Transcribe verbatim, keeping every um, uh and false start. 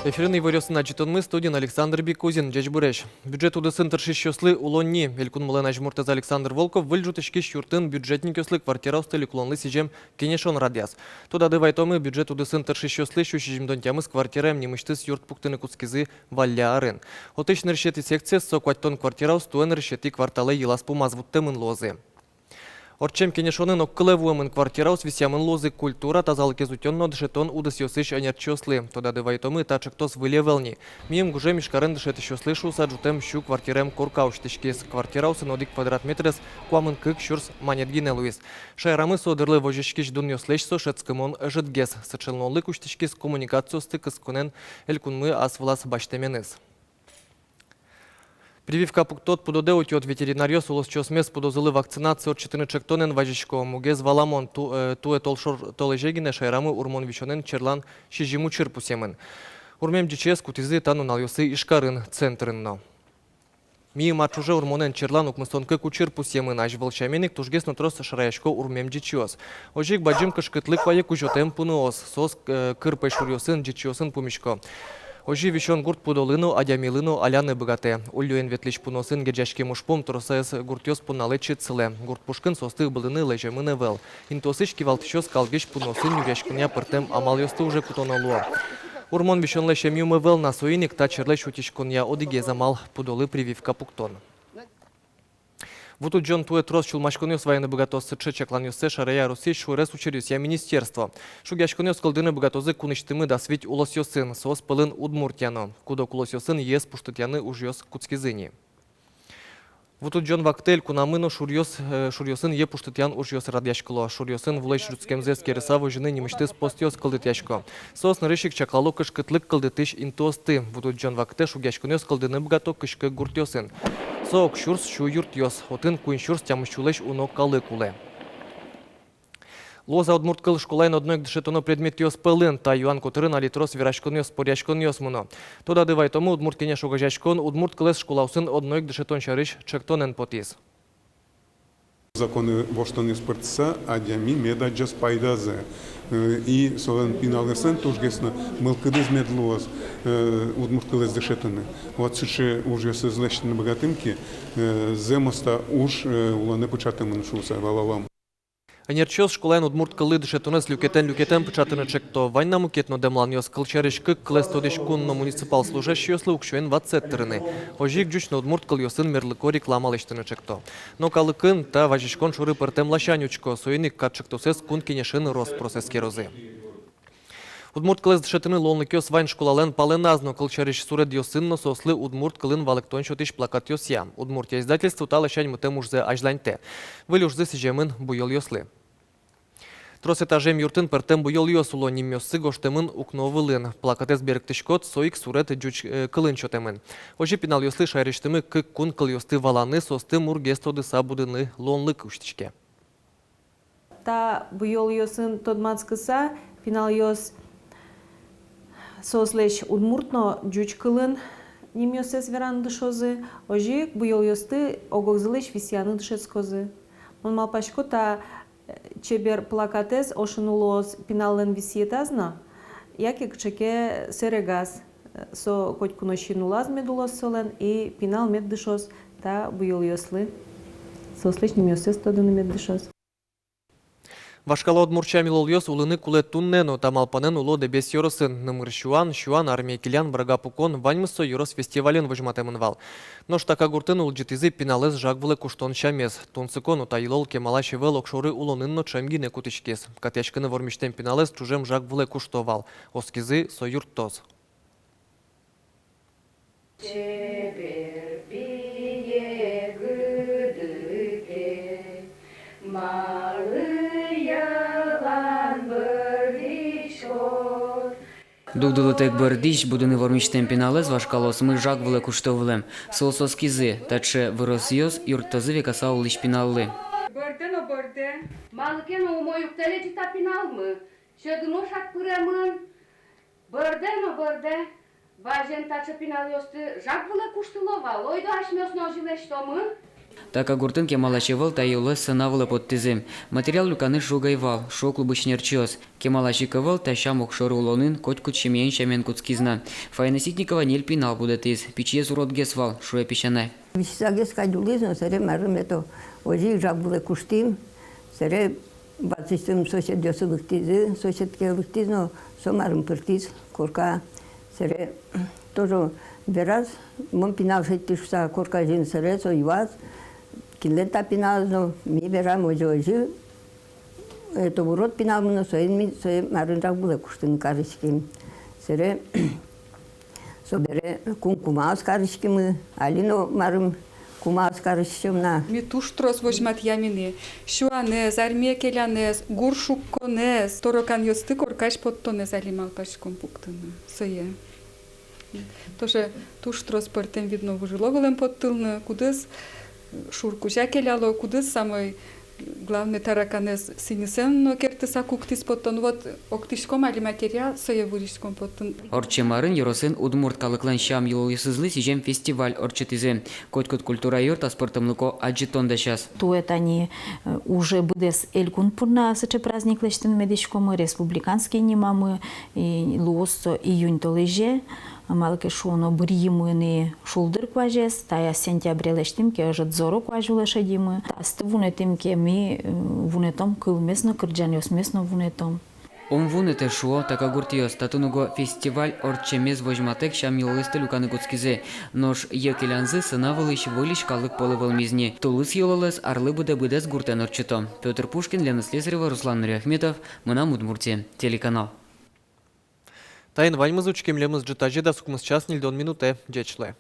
Эфирын иворъёсын адӟытонмы, студиын Александр Бекузин. Ӟечбуресь! Бюджет удысын тыршисьёслы улонни. Элькунмылэн азьмуртэз Александр Волков выль ӝутӥськись юртын бюджетникъёслы квартираосты люкылонлы сӥзем кенешон радъяз. Тодады вайтомы, бюджет удысын тыршисьёслы сю сизьымдон тямыс квартираем нимысьтыз юрт пуктыны кутскизы валлё арын. Отысь нырысетӥ секциез, со куатьтон квартираос, туэ нырысетӥ кварталэ йылаз-пумаз вуттэмын луозы. Ортчем кенешонын огкылэ вуэмын: квартираос висъямын луозы культура, тазалыкез утён но дышетон удысъёсысь ӧнерчиослы. Тодады вайтомы, та ӵектос выль ӧвӧл ни. Миым гужем Ижкарын дышетӥсьёслы шуыса ӝутэм сю квартираем корка усьтӥськиз. Квартираосын одӥг квадрат метрез куамын кык сюрс манет гинэ луиз. Шаерамы со дырлы возиськись дунъёслэсь со шӧдскымон ӧжытгес. Сыӵе луонлык усьтӥськиз коммуникациосты кысконэн элькунмы ас вылаз басьтэменыз. Прививка пуктод, пудодэ утёд. Ветеринаръёс улосчиосмес пудозылы вакцинация ортчытыны ӵектонэн вазисько. Мугез валамон: ту-, э, туэ толшор толэзе гинэ шаерамы урмон висёнэн черлан сизьым учыр пусъемын. Урмем ӟичыез кутӥзы та нуналъёсы Ижкарын, центрын но. Миым ар ӵоже урмонэн черлан укмыстон кык учыр пусъемын. Азьвыл сямен ик тужгес но трос шараясько урмем ӟичыос. Озьы ик бадӟым кышкытлык вае кузётэм пуныос. Соос, э, кыр пӧйшуръёсын, ӟичыосын пумисько. Озьы висён гурт пудолы но, адямилы но аляны быгатэ. Уллёен ветлӥсь пуныосын герӟаськем ужпум тросэз гуртъёс понна лэчыт сылэ. Гурт пушкын соосты ыбылыны лэземын ӧвӧл. Интыосысь кивалтӥсьёс калгись пуныосын нюръяськонъя пыртэм амалъёсты уже кутоно луо. Урмон висёнлэсь эмъюм ӧвӧл на, соин ик та черлэсь утиськонъя одӥгез амал — пудолы прививка пуктон. Вутудӟон туэ трос сюлмаськонъёс вайыны быгатоз. Сыӵе чакланъёссэ шарая Россиысь сюрес учыръёсъя министерство. Шугъяськонъёс кылдыны быгатозы кунысьтымы дас вить улосъёсын, соос пӧлын Удмуртия но. Куд-ог улосъёсын йӧэз пуштытъяны ужъёс кутскизы ни. Вутудӟон вакытэ элькунамы но шуръёс, э, шуръёсын йӧ пуштытъян ужъёс радъяськыло. Шуръёсын вулэсь ӝутскемзэ эскерыса возьыны нимысьтыз постъёс кылдытъясько. Соос нырысь ик чаклало кышкытлык кылдытӥсь интыосты. Вутудӟон вакытэ шугъяськонъёс кылдыны быгато кызь кык гуртъёсын. Со ог сюрс сю юртъёс, отын куинь сюрс тямыс сюлэсь уно калык улэ. Луоз-а удмурт кыл школаын одно ик дышетоно предметъёс пӧлын? Та юан котырын али трос вераськонъёс, споръяськонъёс мыно. Тодады вайтомы, Удмурт Кенеш огазеяськон удмурт кылэз школаосын одно ик дышетон сярысь ӵектонэн потӥз. Законэ воштонъёс пыртыса, адями мед адӟоз пайдазэ. Э, и солэн пиналъёслэн тужгес но мылкыдыз мед луоз, э, удмурт кылэз дышетыны. Вот сыӵе ужъёсыз лэсьтыны быгатӥм ке, э, зэмос та уж, э, улонэ пыӵатэмын шуыса валалом. Ӧнерчиос школаын удмурт кыллы дышетонэз люкетэн-люкетэн пыӵатыны ӵекто. Вань на мукет но дэмланъёс: кылсярысь, кык кылэз тодӥсь кун но муниципал служащийёслы уксёен ватсэт тырыны. Озьы ик ӟуч но удмурт кылъёсын мерлыко реклама лэсьтыны ӵекто. Но калыкын та вазиськон шоры пӧртэм ласянь учко, соин ик кат ӵектосэз Кун Кенешын рос-прос эскерозы. Удмурт кылэз дышетыны луонлыкъёс вань школалэн палэназ но, кылсярысь, суредъёсын но соослы удмурт кылын валэктон сётӥсь плакатъёсъя. «Удмуртия» издательство та ласянь мытэм ужзэ азьланьтэ. Выль ужзы сӥземын буёлъёслы. Трос этажем юртын пӧртэм буёлъёс уло, нимъёссы гожтэмын укно вылын. Плакатэз берыктӥськод, со ик суред ӟуч, э, кылын сётэмын. Озьы пиналъёслы шаерысьтымы кык кун кылъёсты валаны, соосты мургес тодыса будыны луонлык усьтӥське. Та буёлъёсын тодматскыса, пиналъёс соослэсь удмурт но ӟуч кылын нимъёссэс вераны дышозы, озьы ик буёлъёсты ог-огзылэсь висъяны дышетскозы. Мон малпасько, та, э, чебер плакатэз ошыны луоз пиналлэн висъетаз но, яке кыӵе ке сэрегаз. Со котьку но син улаз мед улоз солэн, и пинал мед дышоз та буёлъёслы, соослэсь нимъёссэс тодыны мед дышоз. Вашкала удмурт сям-йылолъёс улыны кулэ туннэ но. Та малпанэн уло Дэбес ёросын. Нымыр сюан, сюан, армие келян, брага пукон — ваньмыз со ёрос фестивален возьматэмын вал. Нош Така гуртын улӟытӥзы пиналэз жаг вылэ куштон сямез. Тунсыко но, та йылол кемалась ӧвӧл, огшоры улонын но ӵем гинэ кутӥськиз. Катъяськыны вормисьтэм пиналэз ӵужем жаг вылэ кушто вал. Оскизы, со юрттоз. Чебер пие гыдыке, малы ялан бӧрдӥськод? Дугдылытэк бӧрдӥсь, будыны вормисьтэм пиналэз вашкалаосмы жаг вылэ кушто вылэм. Соос оскизы, таӵе выросъёс юрттозы векаса улӥсь пиналлы. Бӧрдэ но бӧрдэ. Малы ке но умой уг тэле ӟеч та пиналмы. Сьӧдыно шат пыремын. Бӧрдэ но бӧрдэ. Вазен таӵе пиналъёсты жаг вылэ куштыло вал. Ойдо асьмеос но озьы лэсьтомы. Така гуртын кемалась ӧвӧл та йылолэз сцена вылэ поттӥзы. Материал люканы шуг ӧй вал, шуо клубысь ӧнерчиос. Кемалась ик ӧвӧл, та сям огшоры улонын котькуд семьяен сямен кутскиз на. Фаина Ситникова ньыль пинал будэтӥз. Пичиез уродгес вал, шуэ песянай. Висисагес кадь улӥз но, сэре марым это, озьы ик жаг вылэ куштӥм, сэре вазисьтым соседъёсы лыктӥзы, соседке лыктӥз но, со марым пыртӥз корка, сэре тоже вераз, мон пинал шедьтӥ шуса корказьын, сэре со юаз, кинлэн та пиналыз но, ми верам озьы-озьы, это урод пинал мыно, соин ми сое марым жаг вылэ куштыны кариським. Сэре собере кум-кумаос кариськимы, али но марым кумаос кариськом на. Ми туж трос возьматъям ини сюанэз, армие келянэз, гур шукконэз, тороканъёсты корказь поттонэз али малпаськом пуктыны. Сое. Тоже туж трос пӧртэм, видно, выжыло вылэм поттылыны, кудӥз шур кузя келяло, кудӥз самой главной тараканэз сӥньысэн но керттыса куктӥз поттон. Вот октӥськом али материал, сое вуриськом поттыны. Ортчем арын ёросын удмурт калыклэн сям-йылолъёсызлы сӥзем фестиваль ортчытӥзы. Котькуд культура юрт аспӧртэмлыко адӟытон дасяз. Туэ тани, э, уже быдэс элькун понна сыӵе праздник лэсьтыны медӥськомы, республиканский нимамы, и луоз со июнь толэзе. Малы ке шуоно, быръимы ини шулдыр куазез, таяз сентябре лэсьтӥм ке, ӧжыт зоро куазь улэ шедимы. Таосты вунэтӥм ке, ми, э, вунэтом кылмес но, кырӟанъёсмес но вунэтом. Ум вунэтэ, шуо Така гуртъёс. Татын уго фестиваль ортчемез возьматэк сям-йылолэсты люканы кутскизы. Нош йӧ келянзы сцена вылысь выльысь калык пӧлы вӧлмиз ни. Тулыс йылолэз арлы быдэ быдэс гуртэн ортчыто. Пётр Пушкин, Лена Слесарева, Руслан Нуриахметов, «Мынам Удмуртие» телеканал. Таин ваньмыз. Учке милемыз ӝытазе дас укмыс час ньыльдон минутэ. Ӟеч луэ.